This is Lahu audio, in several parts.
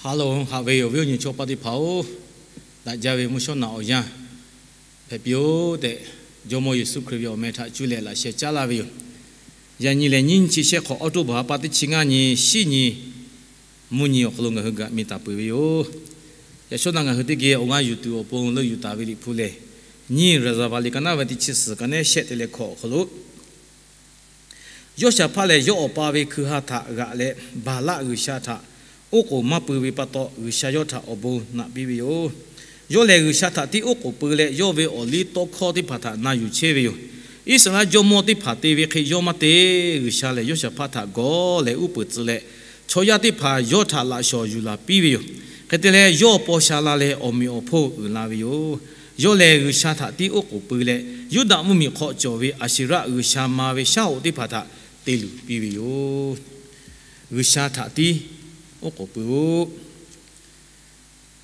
Ha lehˬ, haꞈ ve awˬ viˉ awˬ nyi chaw paˆ teˇ hpaˍ-oˬ, daꞈ jaˇ ve mvuhˇ shawˉ naꞈ awˬ yanˇ hpehꞈ piˇ-oˆ tehꞈ, Jawˇmawˇ Yeˍsuˆ Hkriꞈ ve awˬ meh htaꞈ cuˇ leh laꞈ sheh caˉ laˇ ve yoˬ. Yaꞈ nyi lehˬ, nyiˇ nyi chi shehˆ hk'awꞈ October ha pa teˇ chi ngaˇ nyi, shiˉ nyi, mvuhˇ nyi awˬ hk'aw lo ngaˬ hui gaꞈ mi taˍ peuˬ ve yoˬ. Yaꞈ shawˉ naꞈ ngaˬ hui teˇ geh awˬ g'aˇ yuˬ tuˬ awˬ pon leuˆ yuˬ taˍ ve Liꞈ hpu lehˬ, nyiˇ Raˍzaˍvaˍ liꞈ ka naˉ ve teˇ chi suhˍ ka nehˉ shehˆ te leh hkawꞈ awˬ hk'aw lo, Yawˇshaˍhpaˆ lehˬ, yawˇ awˬ pa ve hkui ha htaꞈ g'aꞈ leh, Baˍlaˆ g'uiˬsha htaꞈ oˉ k'oˍ maˇ pui ve pa taw, G'uiˬsha yawˇ htaꞈ awˬ bon naꞈ piˇ ve yoˬ. Yawˇ lehˬ, G'uiˬsha htaꞈ tiˉ oˉ k'oˍ pui leh, yawˇ ve awˬliˇtawˇhkawˇ teˇ hpaˍ htaꞈ na yuˬ chehˇ ve yoˬ. Iˉsaˍreˍlaˆ jawˇmawˇ teˇ hpaˍ te ve hk'e yawˇ maˇ te. G'uiˬsha lehˬ, Yawˇshaˍhpaˆ htaꞈ gawˇ leh uˉ peunˍ tcuh leh, chaw yaˇ teˇ hpaˍ yawˇ htaꞈ laꞈ shawnˍ yuˬ laˬ piˇ ve yoˬ. Hk'e te leh, yawˇ paw sha la leh awˬ meꞈ awˬ hponˇ uiˍ la ve yoˬ. Yawˇ lehˬ, G'uiˬsha htaꞈ tiˉ oˉ k'oˍ pui leh, Yuˇdaꞈ mvuhˇmiˬ hk'aw cawˬ ve Aˍsheˍraˆ g'uiˬsha ma ve shaˉ hoꞈ teˇ hpaˍ htaꞈ te luˬ piˇ ve yoˬ. G'uiˬsha htaꞈ tiˉ oˉ k'oˍ pui-oˆ.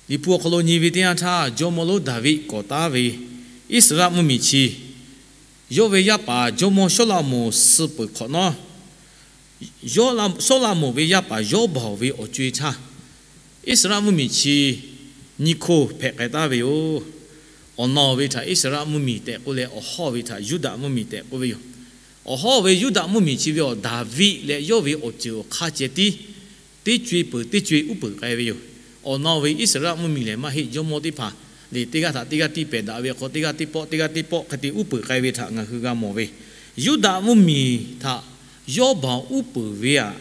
Liꞈ hpu awˬ hk'aw lo nyi ve teˇ yanˇ htaˇ, jawˇmawˇ lonˉ Daˍviˆ kawꞈ taˉ ve Iˉsaˍreˍlaˆ mvuhˇmiˬ chi, yawˇ ve yaˇ paˍ jawˇmawˇ Sawˉlaꞈmonˍ suh peuˬ hk'awꞈ nawˉ, Sawˉlaꞈmonˍ ve yaˇ paˍ Yawˇbaoˍ ve awˬ co-e htaˇ, Iˉsaˍreˍlaˆ mvuhˇmiˬ chi nyi hkoˇ hpehꞈ k'ai taˍ ve yoˬ. Awˬ naw ve htaꞈ Iˉsaˍreˍlaˆ mvuhˇmiˬ tehꞈ k'oˆ leh, awˬ hawˇ ve htaꞈ Yuˇdaꞈ mvuhˇmiˬ tehꞈ k'oˆ ve yoˬ. Awˬ hawˇ ve Yuˇdaꞈ mvuhˇmiˬ chi ve awˬ Daˍviˆ leh yawˇ ve awˬ ceuˬ awˬ hk'aˇ ceh tiˉ teˇ co-e peuˬ teˇ co-e uˉ peunˍ k'ai ve yoˬ. Awˬ naw ve Iˉsaˍreˍlaˆ mvuhˇmiˬ lehˬ, maˇ heˆ, jawˇmawˇ teˇ hpaˍ lehˬ, teˇ g'aˇ htaꞈ teˇ g'aˇ tiˇ pehˍ daꞈ ve awˬ hk'aw, teˇ g'aˇ teˇ pawˆ teˇ g'aˇ teˇ pawˆ hk'e te uˉ peunˍ k'ai ve htaꞈ ngaˬ hui g'a mawˬ ve. Yuˇdaꞈ mvuhˇmiˬ htaꞈ Yawˇbaoˍ uˉ peunˍ ve aꞈ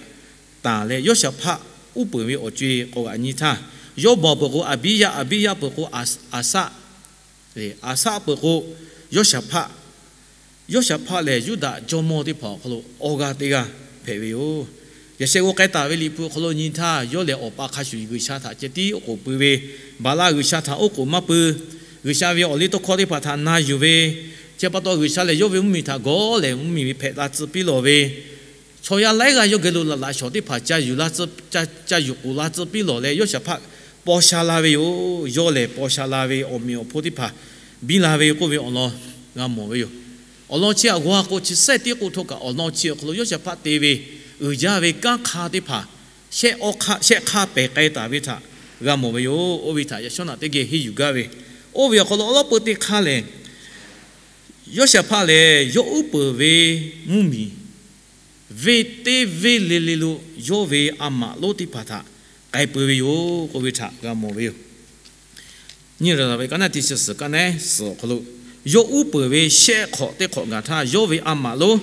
taˍ leh, Yawˇshaˍhpaˆ uˉ peunˍ ve awˬ co-e k'awꞈ g'aꞈ nyi htaˇ, Yawˇbaoˍ peuˬ k'o Aˍbiˇyaˆ, Aˍbiˇyaˆ peuˬ k'o Aˍsaˆ, Aˍsaˆ peuˬ k'o Yawˇshaˍhpaˆ. Yawˇshaˍhpaˆ lehˬ, Yuˇdaꞈ jawˇmawˇ teˇ hpaˍ awˬ hk'aw lo awˬ g'aˇ teˇ g'aˇ hpehꞈ ve yoˬ. Yaꞈ sheh g'aw k'ai taˍ ve Liꞈ hpu awˬ hk'aw lo nyi htaˇ, yawˇ lehˬ awˬ pa hk'a shuˍ G'uiˬsha htaꞈ ceh tiˉ oˉ k'oˍ pui ve, Baˍlaˆ g'uiˬsha htaꞈ oˉ k'oˍ maˇ pui, G'uiˬsha ve awˬliˇtawˇhkawˇ teˇ hpaˍ htaꞈ na yuˬ ve, chi pa taw G'uiˬsha lehˬ yawˇ ve mvuhˇmiˬ htaꞈ gawˇ lehˬ mvuhˇmiˬ ve hpehꞈ la tcuh piˇ lawˬ ve, chaw yaˇ laiˉ g'aˇ yawˇ geh lo laꞈ laꞈ shawnˍ teˇ hpaˍ ca yuˬ la tcuh, ca, ca yuˬ k'oˍ la tcuh piˇ lawˬ leh, Yawˇshaˍhpaˆ paw sha la ve yoˬ. Yawˇ lehˬ paw sha la ve awˬ meꞈ awˬ hponˇ teˇ hpaˍ biˇ la ve k'oˆ ve awˬ lawn g'a mawˬ ve yoˬ. Awˬ lawn chi aꞈ g'aw k'o, chi sehˉ tiˉ k'oˆ htawˇ kaꞈ, awˬ lawn chi awˬ hk'aw lo Yawˇshaˍhpaˆ te ve uiˍ jaˇ ve kanˉ hk'aˇ teˇ hpaˍ shehˆ hk'aˇ pehˬ k'ai taˍ ve htaꞈ g'a mawˬ ve yoˬ. Oˇ ve htaꞈ yaꞈ shawˉ naꞈ teˇ geh henˇ yuˬ gaˇ ve, oˇ ve awˬ hk'aw lo awˉ lawˉ peu teˇ hk'aˇ lehˬ, Yawˇshaˍhpaˆ lehˬ yawˇ uˉ peunˍ ve mvuhˇmiˬ venˇ teˇ venˇ le le lo yawˇ ve a maꞈ lonˉ teˇ hpaˍ htaꞈ k'ai peuˬ ve yoˬ k'oˆ ve htaꞈ g'a mawˬ ve yoˬ. Nyiˇ Raˍzaˍvaˍ ve ka naˉ teˇ chi suhˍ ka naˉ suhˍ awˬ hk'aw lo, yawˇ uˉ peunˍ ve shehˆ hk'awꞈ teˇ hk'awꞈ gaˬ htaˇ, yawˇ ve a maꞈ lonˉ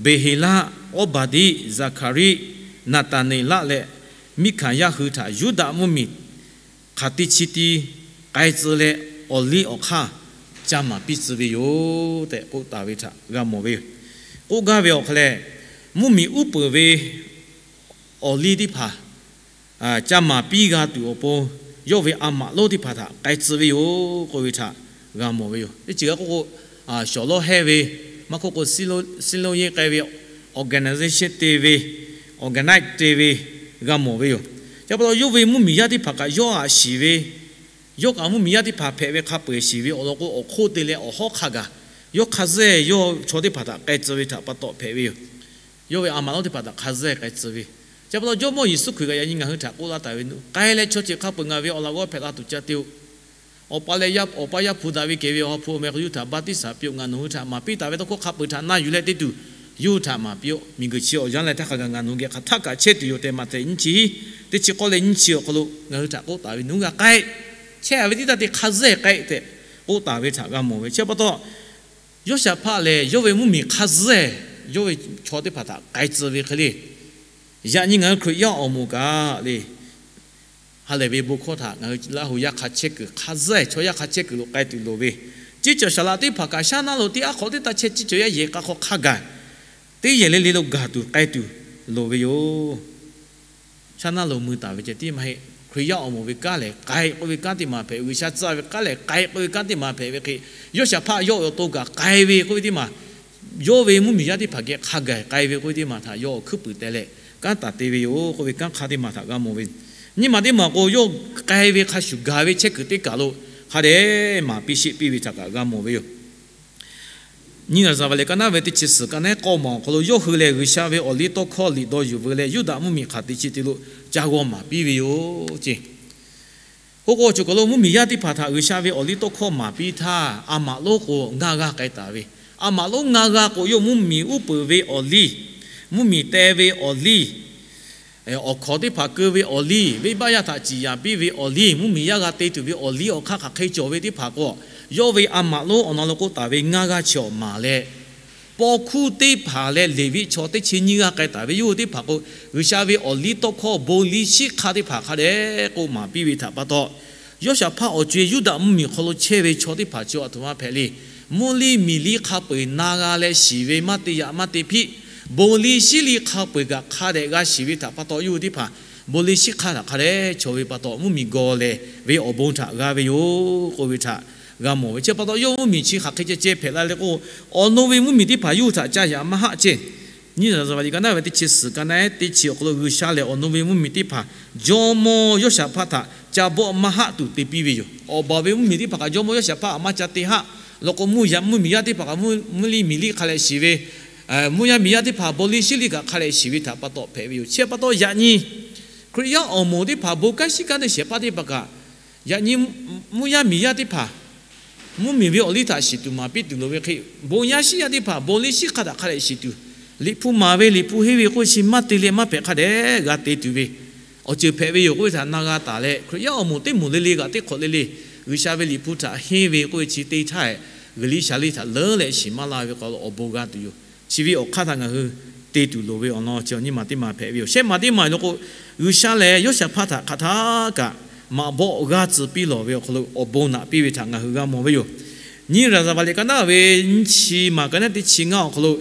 Beˍheˍlaˆ, Awˇbaˍdiˆ, Zaˍhkaˍriˆ, Naˍtaˍneˍlaˆ leh Miˉhkaˍyaˆ hui htaꞈ Yuˇdaꞈ mvuhˇmiˬ hk'aˬ teˇ chi tiˉ k'ai tcuh leh, awˬ liˇ awˬ hk'aˇ ca maˍ piˇ tcuh ve yoˬ tehꞈ k'oˆ taˍ ve htaꞈ g'a mawˬ ve yoˬ. K'oˆ gaˇ ve awˬ hk'aw lehˬ, mvuhˇmiˬ uˉ peunˍ ve awˬ liˇ teˇ hpaˍ ca maˍ piˇ g'a tuˬ awˬ pon, yawˇ ve a maꞈ lonˉ teˇ hpaˍ htaꞈ k'ai tcuh ve yoˬ k'oˆ ve htaꞈ g'a mawˬ ve yoˬ. Teˇ ceuˬ g'a k'oˆ k'o, shawˍ lawˇ hehˇ ve, maˇ k'oˆ k'o, shinˉ lonˉ yeˇ k'ai ve, organization te ve, organize te ve g'a mawˬ ve yoˬ. Chi pa taw yawˇ ve mvuhˇmiˬ yaˇ teˇ hpaˍ kaꞈ yawˇ htaꞈ shiˍ ve, yawˇ kaꞈ mvuhˇmiˬ yaˇ teˇ hpaˍ hpehꞈ ve hk'a peu-eˬ shiˍ ve awˬ lawn k'o, awˬ hk'oˆ te leh awˬ hawˉ hk'a gaˬ yawˇ hk'a zuhˆ yawˇ chaw teˇ hpaˍ htaꞈ k'ai tcuh ve htaꞈ pa taw hpehꞈ ve yoˬ. Yawˇ ve a maꞈ lonˉ teˇ hpaˍ htaꞈ hk'a zuhˆ k'ai tcuh ve. Chi pa taw Jawˇmawˇ Yeˍsuˆ Hkriꞈ kaꞈ yaꞈ nyi ngaˬ hui htaꞈ k'oˆ laˇ taˍ ve, k'ai leh chaw ceuˬ hk'a peu-eˬ ngaˬ ve awˬ laꞈ g'awˇ hpehꞈ la tuˬ ca te-oˬ. Awˬ pa leh yaˇ, awˬ pa Yaˇ hpu daꞈ ve kehˬ ve Awˬ ha hpu awˬ meh k'o, yawˇ htaꞈ baˆtiˆsaˬ piˇ-oˆ. Ngaˬ nawˬ hui htaꞈ maˍ piˇ taˍ ve tawˇ hkawˇ hk'a peu-eˬ htaꞈ na yuˬ leh te tuˬ, yawˇ hui htaꞈ maˍ piˇ-oˆ. Miˬguiˬ chi awˬ yanˇ leh htaˇ hk'a gaˬ ngaˬ nawˬ hui geh hk'aˬ htaˆ kaꞈ chehˇ tuˬ yoˬ tehꞈ, Maꞈhtehˍ nyiˇ chi, teˇ chi k'awˇ leh nyiˇ chi awˬ hk'aw lo ngaˬ hui htaꞈ k'oˆ taˍ ve, nawˬ hui g'a k'ai, chehˇ-a ve teˇ taˇ te hk'a zuhˆ k'ai tehꞈ k'oˆ taˍ ve htaꞈ g'a mawˬ ve. Chi pa taw Yawˇshaˍhpaˆ lehˬ, yawˇ ve mvuhˇmiˬ hk'a zuhˆ yawˇ ve chaw teˇ hpaˍ htaꞈ k'ai tcuh ve hk'e le. Yaꞈ nyi ngaˬ hui Hkriꞈ yaˇ awˬ moˍ kaꞈ le, ha lehˬ ve bon hkawˇ htaꞈ ngaˬ hui laˇ hu yaˇ hk'a chehˇ kuiˬ hk'a zuhˆ, chaw yaˇ hk'a chehˇ kuiˬ lo k'ai tuˬ loˍ ve, ceˇ cawˬ shaˍ laꞈ teˇ hpaˍ kaꞈ shaˉ naˉ lo teˇ aˉ hk'awꞈ teˇ taˇ chehˇ, ceˇ cawˬ yaˇ yehˬ k'a hk'aw hk'a gaˬ teˇ yehˬ le le lo gaˬ tuˬ k'ai tuˬ loˍ ve yoˬ. Shaˉ naˉ lo mui taˍ ve ceh tiˉ maˇ heˆ. Hkriꞈ yaˇ awˬ moˍ ve kanˉ lehˬ, k'ai k'oˆ ve kanˉ teˇ maˬ hpehꞈ, G'uiˬsha tcuh ve kanˉ lehˬ, k'ai k'oˆ ve kanˉ teˇ maˬ hpehꞈ ve hk'e, Yawˇshaˍhpaˆ yawˇ awˬ to kaꞈ k'ai ve k'oˆ ve teˇ maˬ, yawˇ ve mvuhˇmiˬ yaˇ teˇ hpaˍ geh hk'a gaˬ k'ai ve k'oˆ ve teˇ maˬ htaꞈ yawˇ awˬ hkuiˉ puiˍ teh leh kanˉ taˍ te ve yoˬ k'oˆ ve kanˉ hk'aˇ teˇ maˬ htaꞈ g'a mawˬ ve. Nyiˇ maˬ teˇ maˬ k'o, yawˇ k'ai ve hk'a shuˍ gaˬ ve chehˇ kuiˬ teˇ kaˬ lo hk'a dehꞈ maˍ piˇ sheˆ piˇ ve htaꞈ kaꞈ g'a mawˬ ve yoˬ. Nyiˇ Raˍzaˍvaˍ liꞈ ka naˉ ve teˇ chi suhˍ ka naˉ k'awˇ maˬ awˬ hk'aw lo, yawˇ hui lehˬ G'uiˬsha ve awˬ liˇ tawˇ hkawˇ liꞈ dawˇ yuˬ veu leh, Yuˇdaꞈ mvuhˇmiˬ hk'aˬ te chi te lo ca g'aw maˍ piˇ ve yoˬ ceˇ. Oˇ k'o, chi kaw lo mvuhˇmiˬ yaˇ teˇ hpaˍ htaꞈ G'uiˬsha ve awˬ liˇ tawˇ hkawˇ maˍ piˇ htaˇ, a maꞈ lonˉ k'o ngaˇ g'aˇ k'ai taˍ ve, a maꞈ lonˉ ngaˇ g'aˇ k'o, yawˇ mvuhˇmiˬ uˉ peunˍ ve awˬ liˇ, mvuhˇmiˬ teh ve awˬ liˇ, awˬ hkawnˍ teˇ hpaˍ keu ve awˬ liˇ, venˇbaˆ yaˇ htaꞈ ciˍ yanˍ piˇ ve awˬ liˇ, mvuhˇmiˬ yaˇ g'a te tuˬ ve awˬ liˇ awˬ hk'aˇ hk'aˬ hk'e cawˬ ve teˇ hpaˍ k'o, yawˇ ve a maꞈ lonˉ awˬ na lo k'oˆ taˍ ve ngaˇ g'aˇ chi awˬ maˍ leh, paw hkuˇ teˇ hpaˍ leh Leˍviˆ chaw teˇ chi nyiˇ g'aˇ k'ai taˍ ve yawˇ hui teˇ hpaˍ k'o, G'uiˬsha ve awˬ liˇ tawˇ hkawˇ bon liˇ shiˉ hk'aˇ teˇ hpaˍ hk'a dehꞈ k'oˆ maˍ piˇ ve htaꞈ pa taw, Yawˇshaˍhpaˆ awˬ co-e Yuˇdaꞈ mvuhˇmiˬ hk'aw lo chehˇ ve chaw teˇ hpaˍ chi a htoꞈ ma hpehꞈ le. Mvuhˇ liˇ miˬ liˇ hk'a peu-eˬ na g'a leh shiˍ ve maˇ te yaꞈ maˇ te hpiˆ, bon liˇ shiˉ liˇ hk'a peu-eˬ kaꞈ hk'a dehꞈ g'a shiˍ ve htaꞈ pa taw, yawˇ hui teˇ hpaˍ bon liˇ shiˉ hk'aˇ htaꞈ hk'a dehꞈ chaw ve pa taw, mvuhˇmiˬ gawˬ lehˬ ve awˬ bon htaꞈ g'a ve yoˬ k'oˆ ve htaꞈ g'a mawˬ ve. Chi pa taw, yawˇ mvuhˇmiˬ chi hk'aˬ hk'e ceh ceh hpehꞈ la le k'o, awˬ no ve mvuhˇmiˬ teˇ hpaˍ yawˇ hui htaꞈ ca yaꞈ maˇ haˆ ceˇ. Nyiˇ Raˍzaˍvaˍ liꞈ ka naˉ ve teˇ chi suhˍ ka naˉ teˇ chi awˬ hk'aw lo, G'uiˬsha lehˬ awˬ no ve mvuhˇmiˬ teˇ hpaˍ jawˇmawˇ Yawˇshaˍhpaˆ htaꞈ ca bawˆ maˇ haˆ tuˬ te piˇ ve yoˬ. Awˬ baˬ ve mvuhˇmiˬ teˇ hpaˍ kaꞈ jawˇmawˇ Yawˇshaˍhpaˆ htaꞈ maˇ ca te haˆ. Law k'o, mvuhˇ yaˇ mvuhˇmiˬ yaˇ teˇ hpaˍ kaꞈ mvuhˇ liˇ miˬ liˇ hk'a leh shiˍ ve, mvuhˇ yaˇ miˬ yaˇ teˇ hpaˍ bon liˇ shiˉ liˇ kaꞈ hk'a leh shiˍ ve htaꞈ pa taw hpehꞈ ve yoˬ. Chi pa taw yaꞈ nyi Hkriꞈ yaˇ awˬ moˍ teˇ hpaˍ bon kanˉ shiˉ kanˉ teˇ shehˍ hpaˇ teˇ hpaˍ kaꞈ, yaꞈ nyi mvuhˇ yaˇ miˬ yaˇ teˇ hpaˍ mvuhˇmiˬ ve awˬ liˇ htaꞈ shiˍ tuˬ maˍ piˇ tuˬ loˍ ve hk'e, bon yaˇ shiˉ yaˇ teˇ hpaˍ bon liˇ shiˉ hk'aˇ htaꞈ hk'a dehꞈ shiˍ tuˬ, Liꞈ hpu maˍ ve Liꞈ hpu henˇ ve k'oˆ chi maˇ te leh maˇ hpehꞈ hk'a dehꞈ g'a te tuˬ ve awˬ ceuˬ hpehꞈ ve yoˬ k'oˆ ve htaꞈ na g'a taˍ leh, Hkriꞈ yaˇ awˬ moˍ teˇ moˍ le le g'aꞈ teˇ hk'awꞈ le le G'uiˬsha ve Liꞈ hpu htaꞈ henˇ ve k'oˆ ve chi te htaˇ, G'uiˬsha liˇ htaꞈ leuˉ leh shiˍ maˇ la ve k'o, awˬ bon g'a tuˬ yoˬ. Chi ve awˬ hk'aˇ htaꞈ ngaˬ hui te tuˬ loˍ ve awˬ lawn chi awˬ nyi ma teˇ ma hpehꞈ ve yoˬ. Shehˆ ma teˇ ma lo k'o, G'uiˬsha lehˬ Yawˇshaˍhpaˆ htaꞈ hk'aˬ htaˇ kaꞈ maꞈ bawˆ g'aˇ tcuh piˇ lawˬ ve awˬ hk'aw lo awˬ bon naꞈ piˇ ve htaꞈ ngaˬ hui g'a mawˬ ve yoˬ. Nyiˇ Raˍzaˍvaˍ liꞈ ka naˉ ve nyiˇ chi ma ka naˉ teˇ chi ngaˇ awˬ hk'aw lo,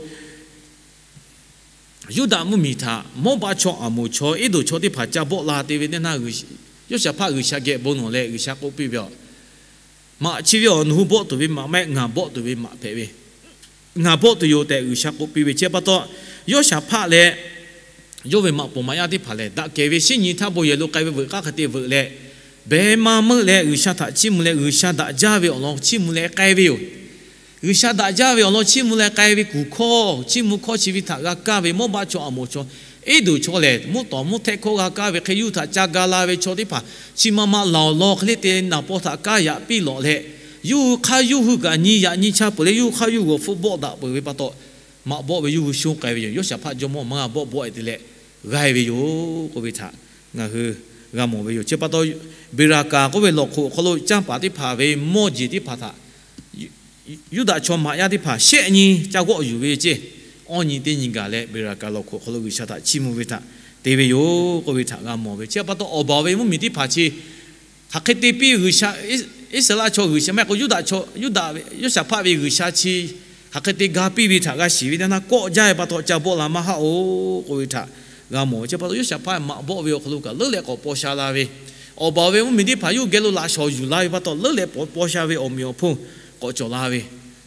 Yuˇdaꞈ mvuhˇmiˬ htaꞈ Mawˇbaˆ chaw, Aˍmoˍ chaw, Eˇdoˍ chaw teˇ hpaˍ ca bawˆ la te ve teˇ naˇ, Yawˇshaˍhpaˆ G'uiˬsha geh bon lawˬ leh G'uiˬsha k'oˆ piˇ ve, Maꞈ chi ve awˬ nawˬ hui bawˆ tuˬ ve maꞈ maˇ heˆ, ngaˬ bawˆ tuˬ ve maꞈ hpehꞈ ve, ngaˬ bawˆ tuˬ yoˬ tehꞈ G'uiˬsha k'oˆ piˇ ve. Chi pa taw, Yawˇshaˍhpaˆ leh yawˇ ve maꞈ poˍ maꞈ yaˇ teˇ hpaˍ lehˬ, daꞈ kehˬ ve shinˉ nyi htaˇ bon yehˬ lo k'ai ve veuꞈ k'aˉ hk'e te veuꞈ leh, behˬ ma meuˆ leh G'uiˬsha htaꞈ chiˇ mvuh leh G'uiˬsha daꞈ jaˇ ve awˬ lawn chiˇ mvuh leh k'ai ve yoˬ. G'uiˬsha daꞈ jaˇ ve awˬ lawn chiˇ mvuh leh k'ai ve kuˬ hkawˇ chiˇ mvuh hkawˇ chi ve htaꞈ g'a kaˇ ve Mawˇbaˆ chaw, Aˍmoˍ chaw, Eˇdoˍ chaw lehˬ, mvuhˇ tawˍ mvuhˇ htehˆ hkawˇ g'a kaˇ ve hk'e, yawˇ hui htaꞈ ca ga la ve chaw teˇ hpaˍ chi ma ma laˬ awˬ lawn hk'e le te naˍ paw htaꞈ kaˇ yaꞈ piˇ lawꞈ leh, yawˇ hui hk'aˇ yawˇ hui kaꞈ nyi yaꞈ nyi cha peuˬ leh yawˇ hui hk'aˇ yawˇ hui g'awˬ hpfuhˆ bawˆ daꞈ peuˬ ve pa taw, maꞈ bawˆ ve yawˇ hui shonˇ k'ai ve yoˬ. Yawˇshaˍhpaˆ jawˇmawˇ maˇ g'a bawˆ bawˆ e te leh g'aˇ e ve yoˬ k'oˆ ve htaꞈ ngaˬ hui g'a mawˬ ve yoˬ. Chi pa taw, Beˍraˍkaˍ k'oˆ ve lawˬ hk'oꞈ awˬ hk'aw lo canˇ paˍ teˇ hpaˍ ve mawˇ jeˬ teˇ hpaˍ htaꞈ Yuˇdaꞈ chaw maꞈ yaˇ teˇ hpaˍ shehˆ nyi ca g'awˆ yuˬ ve ceˇ. Awˇ nyi teˇ nyi gaˬ leh Beˍraˍkaˍ lawˬ hk'oꞈ awˬ hk'aw lo G'uiˬsha htaꞈ chiˇ mvuh ve htaꞈ te ve yoˬ k'oˆ ve htaꞈ g'a mawˬ ve. Chi pa taw, awˬ baˬ ve mvuhˇmiˬ teˇ hpaˍ chi hk'aˬ hk'e te piˇ, G'uiˬsha, Iˉsaˍreˍlaˆ chaw G'uiˬsha maˇ heˆ k'o, Yuˇdaꞈ chaw, Yuˇdaꞈ ve Yawˇshaˍhpaˆ ve G'uiˬsha chi hk'aˬ hk'e te ga piˇ ve htaꞈ g'a shiˍ ve teˇ naˇ, kawˆ jaˇ ve pa taw ca bawˆ la maˇ haˆ-oˬ k'oˆ ve htaꞈ g'a mawˬ ve. Chi pa taw, Yawˇshaˍhpaˆ maꞈ bawˆ ve awˬ hk'aw lo kaꞈ leuˉ leh k'awꞈ paw sha la ve, awˬ baˬ ve mvuhˇmiˬ teˇ hpaˍ yawˇ hui geh lo laꞈ shawˍ yuˬ la ve pa taw, leuˉ leh paw, paw sha ve awˬ meꞈ awˬ hponˇ k'awꞈ cawˬ la ve,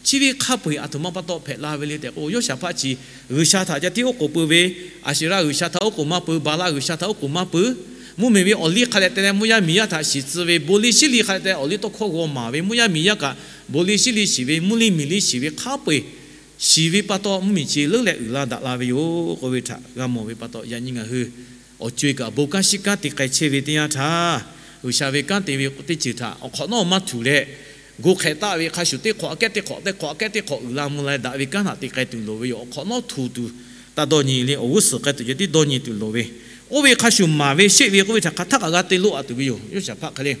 chi ve hk'a peu-eˬ a htoꞈ ma pa taw hpehꞈ la ve le tehꞈ k'o, Yawˇshaˍhpaˆ chi G'uiˬsha htaꞈ ca tiˉ oˉ k'oˍ pui ve, Aˍseˍraˆ g'uiˬsha htaꞈ oˉ k'oˍ maˇ pui, Baˍlaˆ g'uiˬsha htaꞈ oˉ k'oˍ maˇ pui, mvuhˇmiˬ ve awˬ liˇ hk'a leh te leh mvuhˇ yaˇ miˬ yaˇ htaꞈ shiˍ tcuh ve, bon liˇ shiˉ liˇ hk'a leh te leh awˬ liˇ tawˇ hkawˇ g'aw maˍ ve, mvuhˇ yaˇ miˬ yaˇ kaꞈ bon liˇ shiˉ liˇ shiˍ ve, mvuhˇ liˇ miˬ liˇ shiˍ ve hk'a peu-eˬ shiˍ ve pa taw, mvuhˇmiˬ chi leuˉ leh uiˍ la daꞈ la ve yoˬ k'oˆ ve htaꞈ g'a mawˬ ve pa taw, yaꞈ nyi ngaˬ hui awˬ co-e kaꞈ bon kanˉ shiˉ kanˉ te k'ai chehˇ ve teˇ yanˇ htaˇ, G'uiˬsha ve kanˉ te ve teˇ ceuˬ htaꞈ awˬ hk'awꞈ nawˉ maˇ htuˬ leh, gu hk'ehꞈ taˆ ve hk'a shuˍ teˇ hk'awꞈ aꞈ kehˉ teˇ hk'awꞈ teˇ hk'awꞈ aꞈ kehˉ teˇ hk'awꞈ uiˍ la mvuh la daꞈ ve kanˉ htaꞈ te k'ai tuˬ loˍ ve yoˬ. Awˬ hk'awꞈ nawˉ htuˬ tuˬ taˇ dawˇ nyi le, awˬ g'uˇ suhˍ k'ai tuˬ ceh tiˉ dawˇ nyi tuˬ loˍ ve, oˇ ve hk'a shuˍ maˍ ve sheˆ ve k'oˆ ve htaꞈ hk'aˬ htaˆ kaꞈ g'a te loˆ a tuˬ ve yoˬ. Yawˇshaˍhpaˆ hk'e le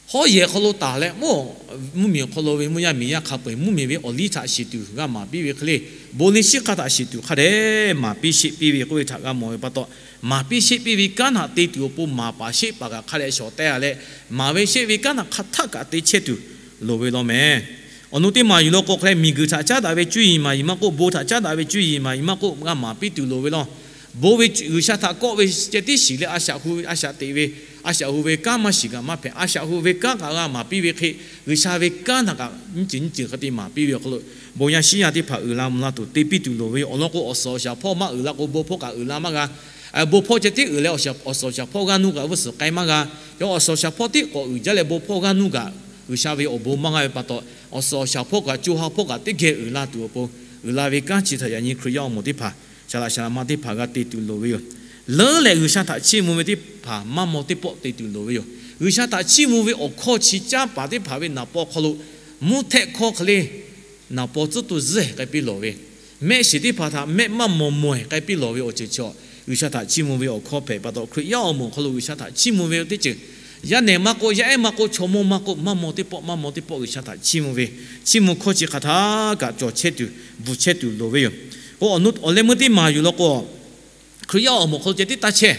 hawˉ yehˬ hk'aw lo taˍ leh, mvuhˇmiˬ awˬ hk'aw lo ve mvuhˇ yaˇ miˬ yaˇ hk'a peu-eˬ mvuhˇmiˬ ve awˬ liˇ htaꞈ shiˍ tuˬ g'a maˍ piˇ ve hk'e le, bon liˇ shiˉ hk'aˇ htaꞈ shiˍ tuˬ hk'a dehꞈ maˍ piˇ sheˆ piˇ ve k'oˆ ve htaꞈ g'a mawˬ ve pa taw, maˍ piˇ sheˆ piˇ ve kanˉ htaꞈ te tuˬ awˬ pon maˍ paˍ sheˆ paˍ kaꞈ hk'a dehꞈ shawˍ teh a leh, maˍ ve sheˆ ve kanˉ htaꞈ hk'aˬ htaˆ kaꞈ te chehˇ tuˬ loˍ ve law mehˍ. Awˬ nu teˇ maˬ yuˬ law k'o, hk'e leh miˬguiˬ htaꞈ caˉ daꞈ ve cuˇ yiˍ maˍ yiˍ maˇ k'oˆ, bon htaꞈ caˉ daꞈ ve cuˇ yiˍ maˍ yiˍ maˇ k'oˆ, g'a maˍ piˇ tuˬ loˍ ve law. Bon ve G'uiˬsha htaꞈ kawˆ ve ceh tiˉ shiˍ leh a shaꞈ hu ve, a shaꞈ teꞈ ve, a shaꞈ hu ve kanˉ maˇ shiˍ kaꞈ maˇ hpehꞈ. A shaꞈ hu ve kanˉ kaꞈ g'a maˍ piˇ ve hk'e, G'uiˬsha ve kanˉ htaꞈ kaꞈ nyiˇ ceuˬ nyiˇ ceuˬ hk'e te maˍ piˇ ve awˬ hk'aw lo, bon yaˇ shiˉ yaˇ teˇ hpaˍ uiˍ la mvuh la tuˬ te piˇ tuˬ loˍ ve yoˬ. Awˬ lawn k'o, awˬ suhˍ awˬ shaˍ hpawˇ maˇ uiˍ la k'o, bon hpawˇ kaꞈ uiˍ la maˇ g'a. Bon hpawˇ ceh tiˉ uiˍ leh awˬ suhˍ awˬ shaˍ hpawˇ g'aˇ nuˇ kaꞈ g'uˇ suhˍ k'ai maˇ g'a. Yawˇ awˬ suhˍ awˬ shaˍ hpawˇ tiˉ k'awꞈ uiˍ jaˇ leh bon hpawˇ g'aˇ nuˇ kaꞈ G'uiˬsha ve awˬ bon maˇ g'a ve pa taw, awˬ suhˍ awˬ shaˍ hpawˇ kaꞈ, co ha hpawˇ kaꞈ teˇ geh uiˍ la tuˬ awˬ pon, uiˍ la ve kanˉ chi htaꞈ yaꞈ nyi Hkriꞈ yaˇ awˬ moˍ teˇ hpaˍ, shaˍ laꞈ shaˍ laꞈ ma teˇ hpaˍ g'a te tuˬ loˍ ve yoˬ. Leuˉ leh G'uiˬsha htaꞈ chiˇ mvuh ve teˇ hpaˍ maˇ maw teˇ pawˆ te tuˬ loˍ ve yoˬ. G'uiˬsha htaꞈ chiˇ mvuh ve awˬ hkawˇ chi caˉ paˍ teˇ hpaˍ ve naˍ paw hk'aw lo, mvuhˇ htehˆ hkawˇ hk'e le naˍ paw tcuhˉ tuˬ zuhˇ k'ai piˇ lawˬ ve, mehˆ shiˍ teˇ hpaˍ htaꞈ mehˆ maˇ maw maw k'ai piˇ lawˬ ve awˬ ceuˬ chi, G'uiˬsha htaꞈ chiˇ mvuh ve awˬ hkawˇ hpehꞈ pa taw, Hkriꞈ yaˇ awˬ moˍ awˬ hk'aw lo G'uiˬsha htaꞈ chiˇ mvuh ve teˇ ceuˬ, yaˇ nehˬ maˇ k'oˆ, yaˇ ehˉ maˇ k'oˆ, chaw mawˇ maˇ k'oˆ, maˇ maw teˇ pawˆ maˇ maw teˇ pawˆ G'uiˬsha htaꞈ chiˇ mvuh ve, chiˇ mvuh hkawˇ chi hk'aˬ htaˇ kaꞈ cawˬ chehˇ tuˬ, bvuhˬ chehˇ tuˬ loˍ ve yoˬ. K'o, awˬ leh meuˇ teˇ maˬ yuˬ law k'o, Hkriꞈ yaˇ awˬ moˍ awˬ hk'aw lo ceh tiˉ taˇ chehˇ.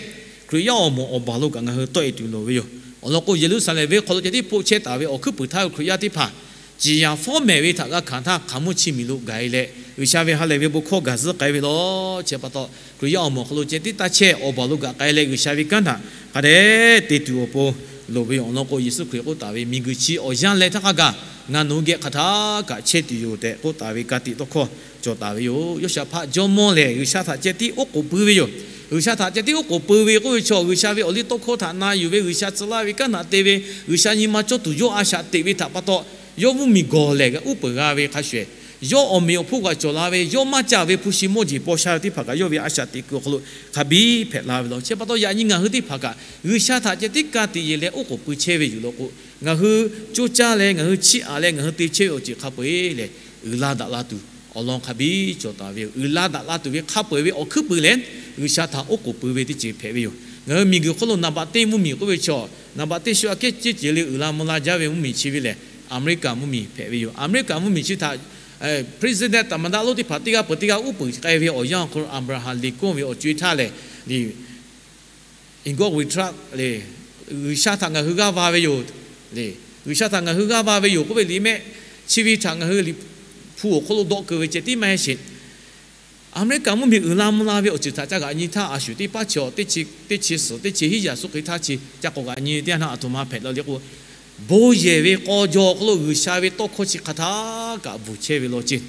Hkriꞈ yaˇ awˬ moˍ awˬ baˬ lo kaꞈ ngaˬ hui tawˆ e tuˬ loˍ ve yoˬ. Awˬ lawn k'o, Yeˍruˆsaˍlehnˍ venˇ hk'aw lo ceh tiˉ hpoˆ chehˇ taˍ ve awˬ hkuiˉ puiˍ htaˇ ve Hkriꞈ yaˇ teˇ hpaˍ, ciˍ yanˍ fawˉ mehˍ ve htaꞈ g'a hkanˍ htaˇ, hk'aˬ mvuhˇ chi miˬ lo gaˬ e leh, G'uiˬsha ve ha lehˬ ve bon hkawˇ gaˬ zuhˆ k'ai ve law. Chi pa taw, Hkriꞈ yaˇ awˬ moˍ awˬ hk'aw lo ceh tiˉ taˇ chehˇ, awˬ baˬ lo kaꞈ k'ai leh G'uiˬsha ve kanˉ htaꞈ hk'a dehꞈ te tuˬ awˬ pon loˍ ve yoˬ. Awˬ lawn k'o, Yeˍsuˆ Hkriꞈ k'oˆ taˍ ve, Miˬguiˬ chi awˬ yanˇ leh htaˇ hk'a gaˬ ngaˬ nawˬ hui geh hk'aˬ htaˇ kaꞈ chehˇ tuˬ yoˬ tehꞈ k'oˆ taˍ ve ka tiꞈ tawˇ hkawˇ cawˬ taˍ ve yoˬ. Yawˇshaˍhpaˆ jawˇmawˇ lehˬ, G'uiˬsha htaꞈ ceh tiˉ oˉ k'oˍ pui ve yoˬ. G'uiˬsha htaꞈ ceh tiˉ oˉ k'oˍ pui ve k'oˆ ve chaw, G'uiˬsha ve awˬ liˇ tawˇ hkawˇ htaꞈ na yuˬ ve, G'uiˬsha tcuh laˇ ve kanˉ htaꞈ te ve, G'uiˬsha nyi ma cawˇ tuˬ yawˇ a shaꞈ teꞈ ve htaꞈ pa taw, yawˇ mvuhˇmiˬ gawˬ lehˬ g'a uˉ peunˍ g'a ve hk'a shuˍ, yawˇ awˬ meꞈ awˬ hponˇ kaꞈ cawˬ la ve, yawˇ maˇ ca ve hpu shi mawˇ jeˬ paw sha ve teˇ hpaˍ kaꞈ yawˇ ve a shaꞈ teꞈ kuiˬ awˬ hk'aw lo hk'a biˇ hpehꞈ la ve law. Chi pa taw, yaꞈ nyi ngaˬ hui teˇ hpaˍ kaꞈ G'uiˬsha htaꞈ ceh tiˉ ka tiꞈ yeˬ leh oˉ k'oˍ pui chehˇ ve yoˬ law k'o, ngaˬ hui coˇ caˇ leh, ngaˬ hui chiˇ aꞈ leh, ngaˬ hui te chehˇ ve awˬ ceuˬ hk'a peu-eˬ lehˬ, uiˍ la daꞈ la tuˬ awˬ lawn hk'a biˇ cawˬ taˍ ve yoˬ. Uiˍ la daꞈ la tuˬ ve hk'a peu-eˬ ve awˬ hkuiˉ puiˍ lehˬ, G'uiˬsha htaꞈ oˉ k'oˍ pui ve teˇ ceuˬ hpehꞈ ve yoˬ. Ngaˬ hui miˬguiˬ hk'oˆ lo naˍ baꞈ teˇ mvuhˇmiˬ k'oˆ ve chaw, naˍ baꞈ teˇ shu aꞈ kehˉ ceuˬ le uiˍ la mvuh la jaˇ ve mvuhˇmiˬ chi ve lehˬ, Aˍmeˍriˆkaˍ mvuhˇmiˬ hpehꞈ ve yoˬ. Aˍmeˍriˆkaˍ mvuhˇmiˬ chi htaꞈ President taˍ maˍ daꞈ lonˉ teˇ hpaˍ teˇ g'aˇ peuˬ teˇ g'aˇ uˉ peunˍ k'ai ve awˬ yanˇ awˬ hk'aw lo, Abraham Lincoln ve awˬ co-e htaˇ lehˬ, Lincoln Whipps lehˬ, G'uiˬsha htaꞈ ngaˬ hui g'aˇ va ve yoˬ. Lehˬ, G'uiˬsha htaꞈ ngaˬ hui g'aˇ va ve yoˬ k'oˆ ve liꞈ mehˆ chi ve htaꞈ ngaˬ hui liꞈ hpu awˬ hk'aw lo dawˆ keu ve ceh tiˉ maˇ heˆ sheˍ. Aˍmeˍriˆkaˍ mvuhˇmiˬ uiˍ la mvuh la ve awˬ ceuˬ htaꞈ ca g'aꞈ nyi htaˇ, a shuˍ teˇ paˉ chi teˇ chi, teˇ chi suhˍ teˇ chi hiˉ yaꞈ suhˉ hk'e htaˇ chi ca k'awꞈ g'aꞈ nyi ve teˇ yanˇ htaˇ, aˬ htoꞈ ma hpehꞈ la le k'o, bon yehˬ ve k'aw jaw awˬ hk'aw lo G'uiˬsha ve tawˇ hkawˇ chi hk'aˬ htaˇ kaꞈ bvuhˬ chehˇ ve law ceˇ.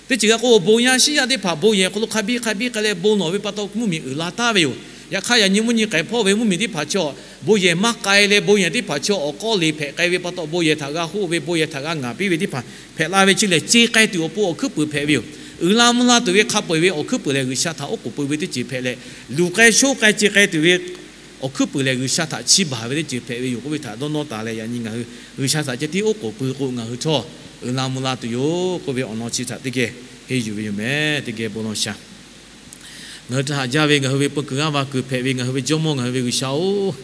Teˇ ceuˬ g'a k'o, bon yaˇ shiˉ yaˇ teˇ hpaˍ bon yehˬ hk'aw lo hk'a biˇ hk'a biˇ k'ai leh bon lawˬ ve pa taw, mvuhˇmiˬ uiˍ la taˍ ve yoˬ. Yaꞈ hk'aˇ, yaꞈ nyi mvuhˇ nyi k'ai hpawˇ ve mvuhˇmiˬ teˇ hpaˍ chaw, bon yehˬ maˇ k'ai leh, bon yehˬ teˇ hpaˍ chaw awˬ k'awˇ le hpehꞈ k'ai ve pa taw, bon yehˬ htaꞈ g'a hoˆ ve, bon yehˬ htaꞈ g'a ngaˍ piˇ ve teˇ hpaˍ hpehꞈ la ve chi lehˬ, ce k'ai tuˬ awˬ pon awˬ hkuiˉ puiˍ hpehꞈ ve yoˬ. Uiˍ la mvuh la tuˬ ve hk'a peu-eˬ ve awˬ hkuiˉ puiˍ lehˬ, G'uiˬsha htaꞈ oˉ k'oˍ pui ve teˇ ceuˬ hpehꞈ leh, luˬ k'ai shoˉ k'ai ce k'ai tuˬ ve awˬ hkuiˉ puiˍ lehˬ, G'uiˬsha htaꞈ chiˇ baˬ ve teˇ ceuˬ hpehꞈ ve yoˬ k'oˆ ve htaꞈ dawˇ nawˇ taˍ leh, yaꞈ nyi ngaˬ hui G'uiˬsha htaꞈ ceh tiˉ oˉ k'oˍ pui k'o, ngaˬ hui htawˇ uiˍ la mvuh la tuˬ yoˬ k'oˆ ve awˬ lawn chi htaꞈ teˇ geh henˇ yuˬ ve yoˬ meh. Teˇ geh bon lawˬ shaˍ. Ngaˬ hui htaꞈ haꞈ jaˇ ve ngaˬ hui ve peu kuiˬ g'aˇ va kuiˬ hpehꞈ ve ngaˬ hui ve Jawˇmawˇ, ngaˬ hui ve G'uiˬsha-oˬ,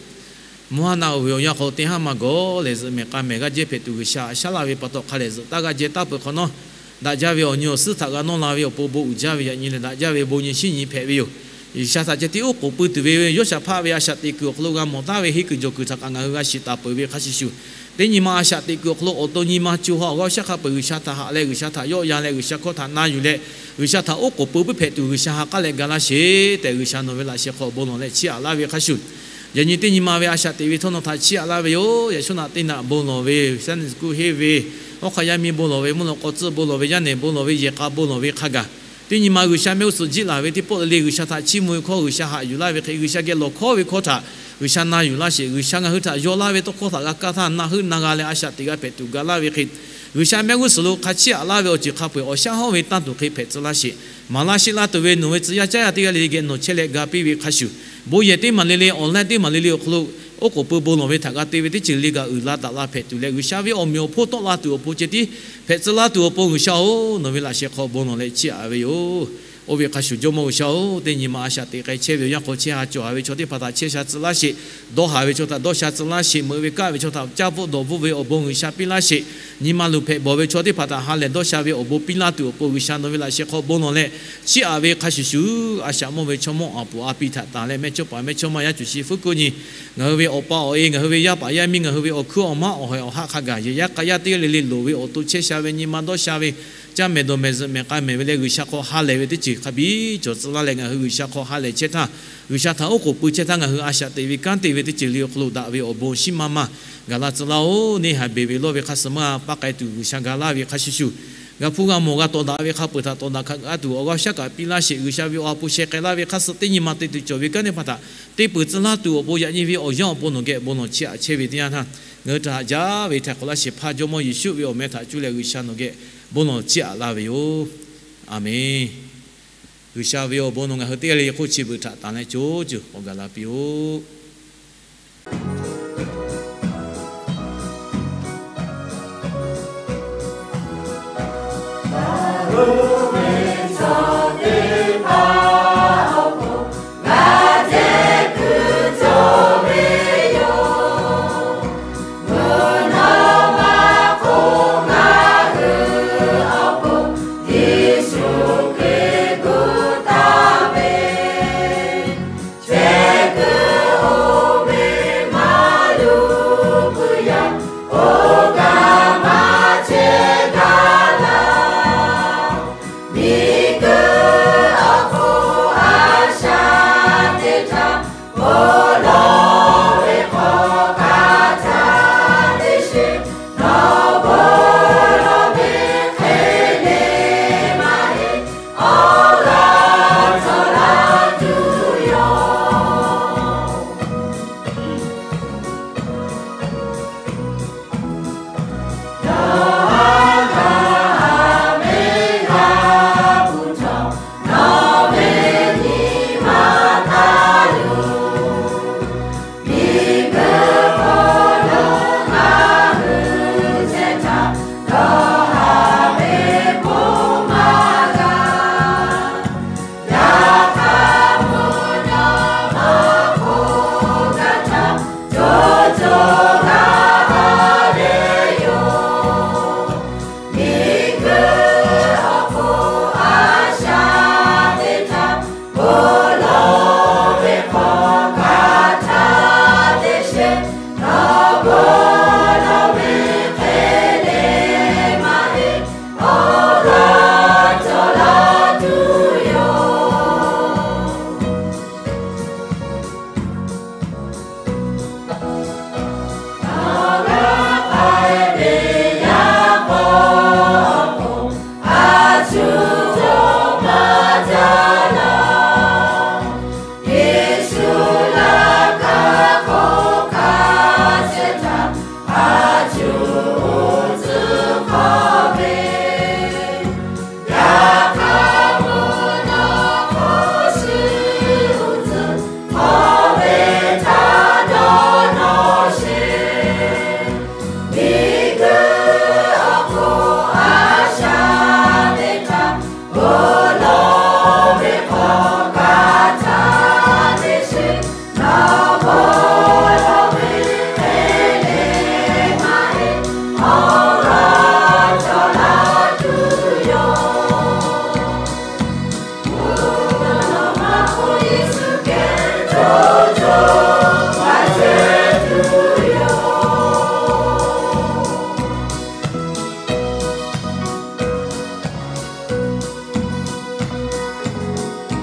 mvuhˇ haˉ naˆ oˇ ve awˬ yanˇ hk'aw lo teˇ haˉ maˇ gawˬ leh, zuhꞈ mehˍ k'a mehˍ g'aˇ jehˇ hpehꞈ tuˬ G'uiˬsha shaˉ laˇ ve pa taw, hk'a lehˬ zuhꞈ taˇ g'aˇ jehˇ taˇ peuˬ hk'awꞈ nawˉ, daꞈ jaˇ ve awˬ nyi awˬ suhˉ htaꞈ g'a nawˇ la ve awˬ pon bon uiˍ jaˇ ve, yaꞈ nyi leh daꞈ jaˇ ve bon nyi shiˉ nyi hpehꞈ ve yoˬ. G'uiˬsha htaꞈ ceh tiˉ oˉ k'oˍ pui tuˬ ve Yawˇshaˍhpaˆ ve a shaꞈ teꞈ kuiˬ awˬ hk'aw lo g'a mawˬ taˍ ve henˇ kuiˬ jawˬ kuiˬ htaꞈ kaꞈ ngaˬ hui g'a shiˍ taˍ peuˬ ve hk'a shuˍ shuˍ, teˇ nyi ma a shaꞈ teꞈ kuiˬ awˬ hk'aw lo awˬ to nyi ma co ha awˬ g'aˇ awˬ shaˉ hk'a peu-eˬ G'uiˬsha htaꞈ haꞈ leh, G'uiˬsha htaꞈ yawˆ yan leh, G'uiˬsha hkawˇ htaꞈ na yuˬ leh, G'uiˬsha htaꞈ oˉ k'oˍ pui puiˉ hpehꞈ tuˬ G'uiˬsha ha k'aˉ leh ga laˇ sheˍ tehꞈ, G'uiˬsha nawˬ ve laꞈ sheh hk'aw bon lawˬ leh chiˇ aꞈ laˇ ve hk'a shuˍ, yaꞈ nyi teˇ nyi ma ve a shaꞈ teꞈ ve htawˇ nawˬ htaꞈ chiˇ aꞈ laˇ ve yoˬ. Yaꞈ shawˉ naꞈ teˇ naꞈ bon lawˬ ve, Sunday school henˇ ve, awˉ hk'aˇ yaˇ miˇ bon lawˬ ve, mvuhˇ lawꞈ k'aw tcuhˇ bon lawˬ ve, yaˇ nehˬ bon lawˬ ve, yehˬ k'a bon lawˬ ve hk'a gaˬ, teˇ nyi ma G'uiˬsha mehˆ g'uˇ suhˍ jiˆ laˬ ve teˇ pawˆ le le G'uiˬsha htaꞈ chiˇ mvuh ve hkawˇ, G'uiˬsha haꞈ yuˬ laˇ ve hk'e, G'uiˬsha geh lawˬ hkawˇ ve hkawˇ htaꞈ G'uiˬsha na yuˬ laˇ sheˍ. G'uiˬsha ngaˬ hui htaꞈ yaw laˇ ve tawˇ hkawˇ htaꞈ g'a kaˇ htaˇ, na heuˆ na g'a leh a shaꞈ teꞈ g'a hpehꞈ tuˬ ga laˇ ve hk'e, G'uiˬsha mehˆ g'uˇ suhˍ lo hk'a chiˇ aꞈ laˇ ve awˬ ceuˬ hk'a peu-eˬ awˬ shaˉ hawˉ ve tanˇ tuˬ hk'e hpehꞈ tcuh laˇ sheˍ. Maˍ laˇ sheˆ laˇ tuˬ ve nawˬ ve tcuh yaˇ caˉ yaˇ teˇ g'aˇ le le geh nawˬ chehˇ leh ga piˇ ve hk'a shuˍ, bon yehˬ teˇ maˬ le le, online teˇ maˬ le le awˬ hk'aw lo oˉ k'oˍ pui bon lawˬ ve htaꞈ g'a te ve teˇ ceuˬ le kaꞈ uiˍ la daꞈ la hpehꞈ tuˬ leh, G'uiˬsha ve awˬ meꞈ awˬ hponˇ tawˆ la tuˬ awˬ pon ceh tiˉ hpehꞈ tcuh laˇ tuˬ awˬ pon G'uiˬsha-oˬ, nawˬ ve laꞈ sheh hk'aw bon lawˬ leh chiˇ aꞈ ve yoˬ. Oˇ ve hk'a shuˍ Jawˇmawˇ G'uiˬsha-oˬ, teˇ nyi ma a shaꞈ teꞈ k'ai chehˇ ve awˬ yanˇ hk'aw chehˇ ha cawˬ ve chaw teˇ hpaˍ htaꞈ chehˇ sha tcuh laˇ sheˍ. Dawˇ haˍ ve chaw htaꞈ dawˇ sha tcuh laˇ sheˍ. Meuꞈ ve kaˆ ve chaw htaꞈ caˇ bvuhˆ dawˬ bvuhˆ ve awˬ bon G'uiˬsha piˇ laˇ sheˍ. Nyi ma luˬ hpehꞈ bawˬ ve chaw teˇ hpaˍ htaꞈ ha lehˬ dawˇ sha ve awˬ bon piˇ laˇ tuˬ awˬ pon G'uiˬsha nawˬ ve laꞈ sheh hk'aw bon lawˬ leh chiˇ aꞈ ve hk'a shuˍ shuˍ, a shaꞈ mawˇ ve chaw mawˇ aˬ puˍ a pi htaꞈ tanˬ leh mehˇchawˇpaˍ mehˇchawˇma yaˇ cuˬ shi fuˉ kuˆ nyi, ngaˬ hui ve awˬ pa awˬ e, ngaˬ hui ve yaˇ paˍ yaˇ miˇ, ngaˬ hui ve awˬ hkuiˉ awˬ maˉ awˬ haiˬ awˬ haˆ hk'a gaˬ yehˬ yaˇ k'a yaˇ teˇ g'aˇ le le loˍ ve awˬ to chehˇ sha ve, nyi ma dawˇ sha ve, caˇ mehˍ dawˬ mehˍ zuhꞈ mehˍ k'a mehˍ ve leh G'uiˬsha hk'aw ha lehˬ ve teˇ ceuˬ hk'a biˇ cawˬ tcuh laˇ leh, ngaˬ hui G'uiˬsha hk'aw ha lehˬ chehˇ htaˇ, G'uiˬsha htaꞈ oˉ k'oˍ pui chehˇ htaˇ ngaˬ hui a shaꞈ teꞈ ve kanˉ te ve teˇ ceuˬ le awˬ hk'aw lo daꞈ ve awˬ bon shiˉ maˇ maˇ gaˬ la tcuh laˇ-oˬ. Neˇ haiˬ beˬ ve lawˇ ve hk'a suh maˇ g'a paˇ k'ai tuˬ G'uiˬsha ga laˇ ve hk'a shuˍ shuˍ, g'a hpuˇ g'a mawˬ g'a tawˍ daꞈ ve hk'a peu-eˬ htaꞈ tawˍ daꞈ hkanˍ g'a tuˬ awˬ g'aˇ shaˉ kaꞈ piˇ laˇ sheˍ. G'uiˬsha ve awˬ ha hpu sheh k'ai laˇ ve hk'a suh teˇ nyi ma te tuˬ cawˬ ve kanˉ teˇ hpaˍ htaꞈ te peuˬ tcuh laˇ tuˬ awˬ pon yaꞈ nyi ve awˬ yanˇ awˬ pon nawˬ geh bon lawˬ chiˇ aꞈ chehˇ ve teˇ yanˇ htaˇ, Ngaˬ hui htaꞈ haꞈ jaˇ ve htaiˍ hk'awꞈ laˇ shehˍ hpaˇ Jawˇmawˇ Yeˍsuˆ ve awˬ meh htaꞈ cuˇ leh G'uiˬsha nawˬ geh bon lawˬ chiˇ aꞈ laˇ ve yoˬ. A menˬ. G'uiˬsha ve awˬ bon nawˬ ngaˬ hui teˇ g'aˇ le le hk'oˆ chi beuꞈ htaꞈ tanˍ leh co ceuˬ k'awꞈ gaˬ la piˇ-oˆ.